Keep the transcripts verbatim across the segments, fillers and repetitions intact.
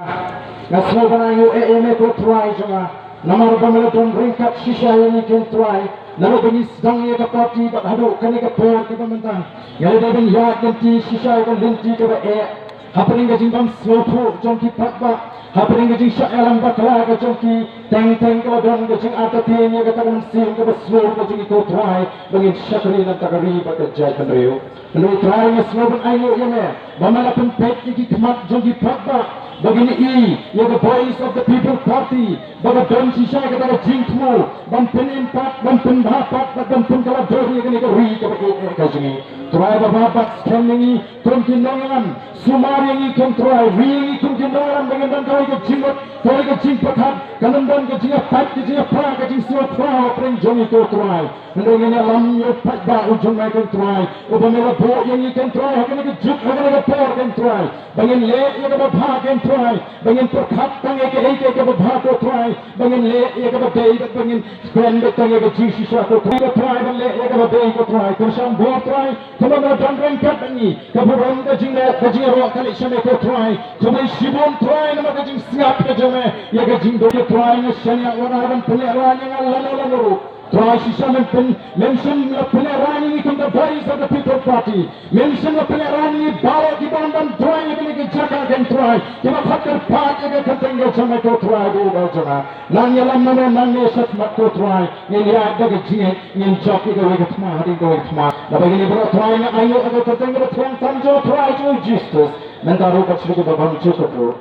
Nga sngewbha ban ainguh ïa me ko Trai jong nga. Namar ba me la don ryngkat shisha ïa ngi ko Trai. Naduh ba ngi sdang ïa ka party bad haduh kane ka por kaba mynta. Nga la dei ban ïaid lynti shisha ïa ka lynti kaba eh. Hapdeng ka jingbym sngewthuh jong ki paidbah, hapdeng ka jingshah ïalam bakla ka jong ki, teng teng ka la don ka jingartatien ïa kata ka mynsiem kaba sngur ka jong ngi ko Trai, ba ngin shakri na kata ka ri bad ka jaitbynriew. Hynrei Trai nga sngewbha ban ainguh ïa me ba me la pynpeit ïa ki khmat jong ki paidbah ba kin ïohi ïa ka Voice of the People Party, ba ka don shisha kata ka jingthmu ban pynim pat, ban pynbha pat bad ban pynkylla dur ïa kane ka ri kaba eh eh ka jong ngi. Trai ba bha bad skhem ïa ngi kum ki nongïalam, sumar ïa ngi ko Trai, ri ïa ngi kum ki nongïalam ba ngin don kawei ka jingmut, kawei ka jingpyrkhat, kan ym don ka jingïapait, ka jingïapra, ka jingsngewkhraw hapdeng jong ngi ko Trai. Hynrei ngin ïalam ïa u paidbah u jong me ko Trai, uba me la buh ïa ngi ko Trai ha kane ka juk, ha kane ka por ko Trai, ba ngin leh ïa kaba bha ko Trai, ba ngin pyrkhat tang ïa kaei kaei kaba bha ko Trai, ba ngin leh ïa kaba dei bad ba ngin kren beit tang ïa ka jingshisha ko Trai, ko Trai, ban leh ïa kaba dei ko Trai. Kyrshan bor Trai, kumba me la don ryngkat bad ngi, ka burom ka jingleh ka jingïaroh ka leit sha me ko Trai. Khublei shibun Trai namar ka jingsngap ka jong me ïa ka jingdon ko Trai. Nga shaniah wat la ban pynlehraiñ ïa nga lano lano ruh. Trai shisha mem pyn, mem shym la pynlehraiñ ïa ngi kum ka Voice of the People Party. Mem shym la pynlehraiñ ïa ngi baroh kiba wan ban duwai ïa kane ka jaka ko Trai, kiba khot kyrpad ïa ka kyrteng ka jong me ko Trai, ko Trai jong nga. Nang ïalam ma me, nang ïaid shakhmat ko Trai. Ngin ïaid da ka jingngeit, ngin jop ïa kawei ka thma hadien kawei ka thma. Naba ïa kine baroh Trai nga ainguh ha ka kyrteng kaba thiang tam jong u Trai jong ngi u Jisu Khrist, mynta ruh bad sha ki ba bymjukut ruh.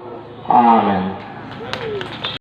Amen.